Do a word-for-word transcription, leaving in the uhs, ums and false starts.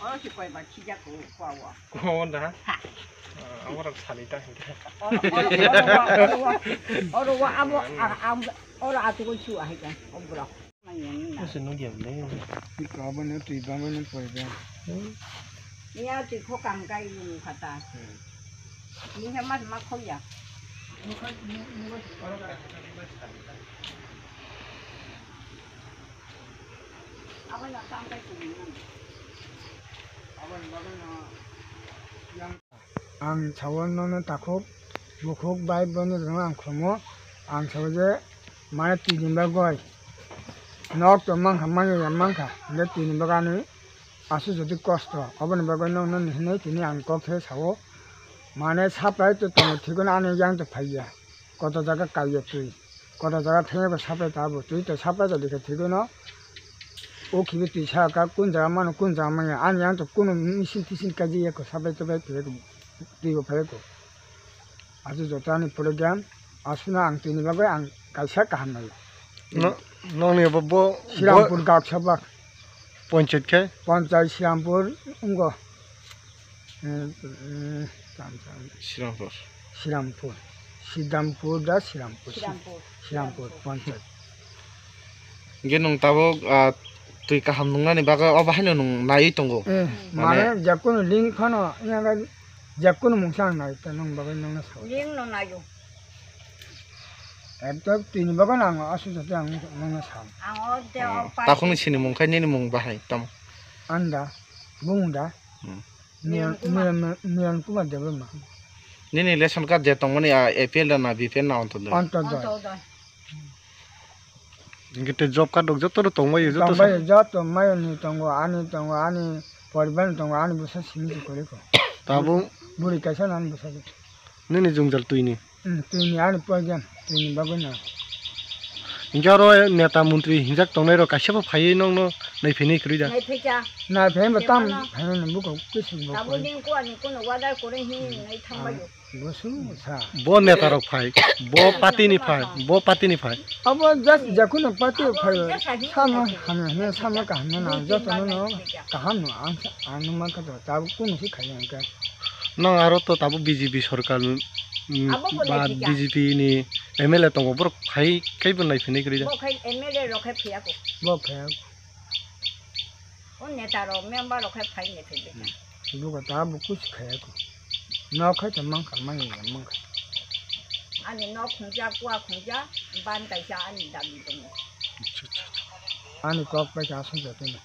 Oro si koi ba khija ko kwa wa. Ko da? Ha. Ah, amo rok sali ta hingke. Oro, oro, oro, oro, oro, oro wa amo, a, am, oro atu ko chu ahai ka, obro. Ese no giam le. Iko abo no tui ba no poi ba. Hmm. Iya tui ko kang kai yung kata. Hmm. Ni hemat ma khoya. Ang sao nono takhuk, bukhuk bai bono rwno ang khlumo. Ang sao je mane tini bagwi nok to mankha, manya ya mankha, hingke tini bagani aswk jodi kosto, oboni bagwi nokno hinwi tini ang kok se sao. Mane saplai to tongo, thikon ani yang to phaiya. Koto jaga kaiya twi, koto jaga thangya bo saplai ta bo twi to saplai to likha thigwi no. O khibi twi sa ka kun jaga mano kun jaga manya ani yang to kuno misin tisin kaji ya ko saplai to bai twi ko twi bo phai ko. Achu joto ani program asuna ang twi ni bagwi ang kaisa kaham nai. No, nokni bo, bo, Srirampur bo Gaksa bak. Panchayat khe? Panchayat Srirampur wngkha. Eh, eh, tam, tam. Srirampur. Srirampur. Sidampur da Srirampur. Srirampur. Srirampur, Panchayat. Hingke nwng tabuk, ah, twi kaham nungnani bagwi obo haino nwng naiwi tongo. Eh, mane, mane, jakunu link phano, yaga jakunu mungsa ang nai ta nwng bagwi nwngno sao. Link no naio. Ekdom tini bagwi ang aswk jati ang nwngno sao. Ang o de o. Oh, pai takhukni sini mung khai nini mung bahai tamo? Anda, bung da. Hmm. Miyan, Miyan, Miyan Kumar Debbarma. Nini ration card je tongmani, ah, A P L da na B P L na Antyodoi? Antyodoi. Antyodoi. Hingke te job card rok joto rok tongbaio, joto tongbaio, sa- joto mayoni tongo, ani tongo, ani poribar ni tongo, ani bwsa simi se kori ko. Tabuk buri kaisa nani bwsa se. Nini jwngjal twini? Hmm, twini ani program, twini bagwi no. Hingke oro neta montri hinjak tongnai rok kaisa bo phaiwi nokno naiphinwi kwrwi da? Naiphaikha. Naiphaima tam phaimani buko kisi bo. Tabuk din kuani kuno wadar kore hinwi nai thangbaio. Bo sung sa. Bo neta rok phai, bo party ni phai, bo party ni phai. Abo just jakhuno party phai. Sama hamya hwnwi, sama kaham no nang joto no kaham no ang sa, ang no mankha to tabuk kuno si khaiya hwnkhe. Nang aro to tabuk B J P sorkar, mm, ba B J P ni M L A tongo, borok phai kaibo naiphinwi kwrwi da? Bo khai M L A rok khai phiya ko. Bo khai. O neta rok, member rok khai phai naiphinwi. Bugo ta bo kuch khaya ko. Nok khai to mankha, manya mankha. Ani nok khungja, kua khungja, ban kaisa ani dabi tongo. Ani kok pai ka asung jatino.